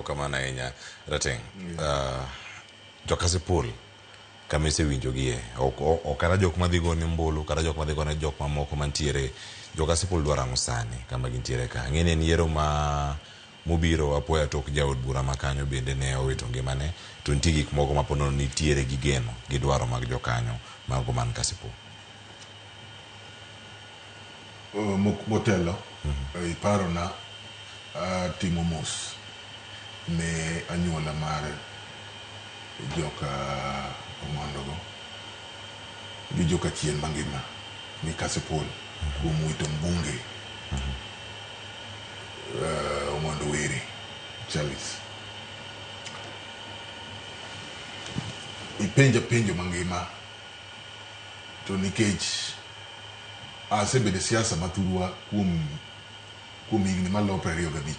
Erokamano ahinya Rateng'. Jokasipul kama isewinjogie ok kata jok madhi gone ombulu kata jok madhi gone jok mamoko mantiere Jokasipul dwaro ang'o sani kama gintiere ka? Ang'e ni en yiero ma mobiro apoya tok jaod bura ma kanyo bende ne owito ngimane to nitie gik moko ma po nono nitiere gi geno gi dwaro mag jokanyo mago man Kasipul. Motelo iparona atimo mos ne anyuola mar joka Ong'ondogo gi joka chien mangima ni Kasipul kuom wito mbunge Ong'ondo Were Charles. Ipenja penjo mangima to nikech asebedo e siasa mathurwa kuom higni maloyo 25.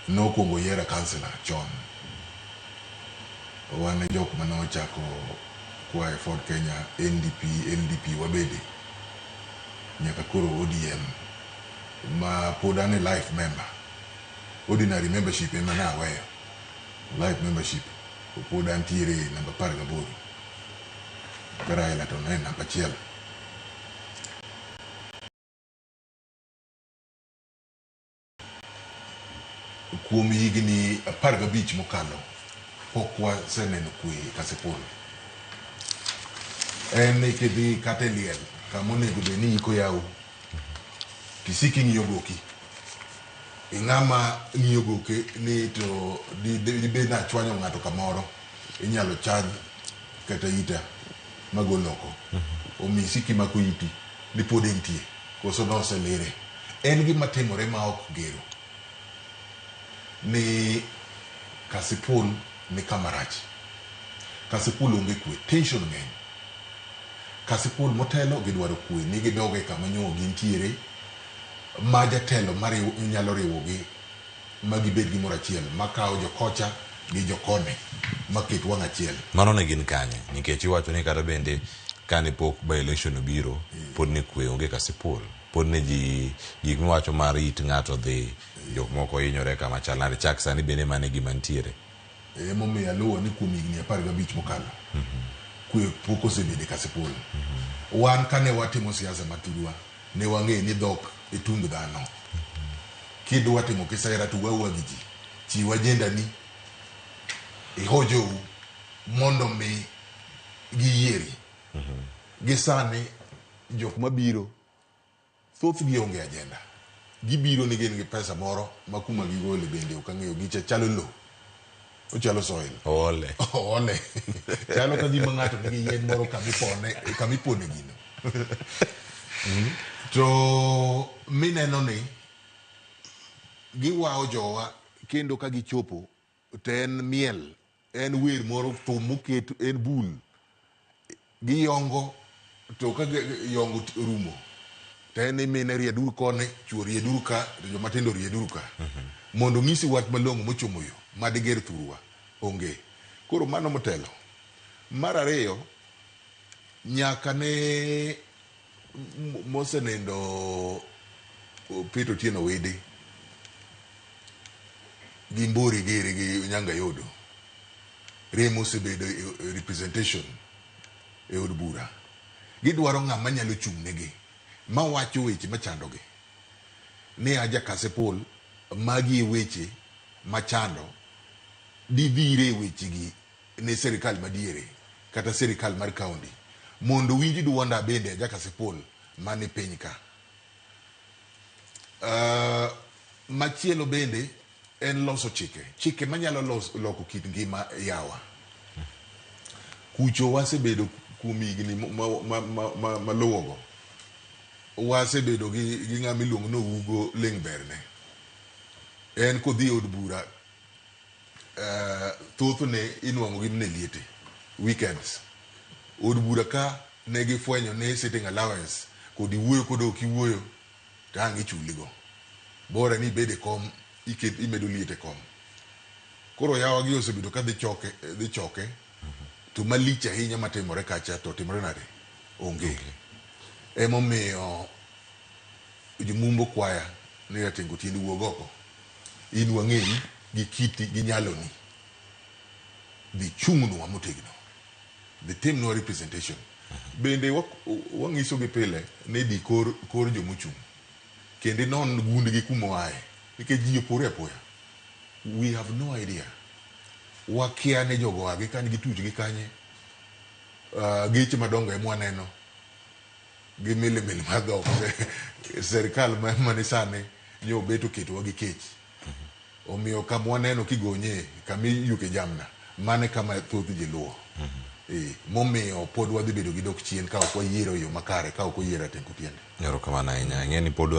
Nokwongo yiera kansela chon. Wan e jok mane ochako kwa e Ford Kenya, NDP, LDP wabede nyaka koro ODM ma pod an e life member. Ordinary membership ema naweyo. Life membership pod antiere namba 18. Ka Raila to ne namba 1. Kuom higni 15 mokalo pok waseneno kwe e Kasipul. En ni kidhi kata e liel kama onego bed ni iko yawu tisik ing'iyo goki. Ing'ama ng'iyo goke ni to dibed ni achwanyo ng'ato kamoro inyalo chany kata ita magol oko. Omiyo isik imako iti ni pod entie koso noselire. En gima timore ma ok gero ni Kasipul ni kama rach. Kasipul onge kwe, tension ng'eny. Kasipul motelo gidwaro kwe ni gidog e kama nyo gintiere ma jatelo mariw, nyalo riwogi ma gibed gimoro achiel makawo jokocha gi jokoni maket wang' achiel. Mano ne gin kanye? Nikech iwacho ni kata bende kane pok by election obiro pod ne kwe onge Kasipul. Pod ne ji gik miwacho mar it ng'ato dhi jok moko hinyore kama chal nade chak sani bende mano e gima nitiere. Emomiyo aluwo ni kuom higni 15 mokalo kwe pok osebedo e Kasipul. Wan kane watimo siasa mathurwa ne wang'eyo ni dhok e tung dhano. Kidwa timo kisera to wuo gi ji, chiw agenda ni, iho jou mondo mi giyieri. Gi sani jok mabiro thothgi onge agenda. Gibiro ni gin gi pesa moro ma kuma gigole bende ok ang'eyo gicha chalo lo. Ochalo soil. Oole. Oole. Chalo ka gima ng'ato nigi yien moro kamipone kamipone gino. To mineno ni giwawo jowa kendo ka gichopo to en miel, en wer moro thum moket en bul. Giyongo to ka yongo rumo to en ni mine rieduru koni, chuo rieduru ka, to joma tindo rieduru ka. Mondo onyisi wach malong'o mochomo yo madiger thurwa onge. Koro mano motelo. Mar ariyo, nyaka ne mosenindo Peter Otieno Wede gi Mbori giri gi Nyanga Yodo, rem osebedo e representation e od bura. Gidwaro ng'ama nyalo chung' negi, mawacho weche machandogi. Ni a ja Kasipul, magi e weche machando, didhire e wechegi ne serikal madiere kata serikal mar kaunti mondo winj duonda bende a ja Kasipul mani piny ka. Machielo bende en loso chike, chike manyalo loko kit ngima yawa. Kucho wasebedo kuom higni maluwogo, wasebedo gi ng'ama iluongo ni Ougo Ling' Berne. En kodhi e od bura thothne inuang'o gi mne liete weekends. Od bura ka ne gifwenyo ni sitting allowance kod iwuoyo kod ok iwuoyo to ang' ichuligo. Bora ni ibed e kom iket, imedo liet e kom. Koro yawa gi osebedo ka dhi choke, dhi choke to malich ahinya matimore kacha to timore nade? Onge. Emomiyo jomumbo kwaya ni Rateng' Otieno wuog oko. In wang'eyi. gi kiti gi nyaloni dhi chung'nwa motegno, dhi timnwa representation. Bende wang'isogi pile ni di kor jomochung' kendo inon gundgi kuma oaye nikech ji opore apoya. We have no idea. Wakia ni jogo oa gi kanye, gituch gi kanye. Geche madongo ema waneno gi milimili mar dhok. Serikal mani sani nyo obet oketowa gi kech. Omiyo kama waneno kigonye, kama iyuke jamna, mano e kama thoth ji luwo. Momiyo pod wadhi bedo gi dok chien ka ok wayiero e yo makare, ka ok oyier Rateng' Kotiende. Erokamano ahinya. Ing'e ni pod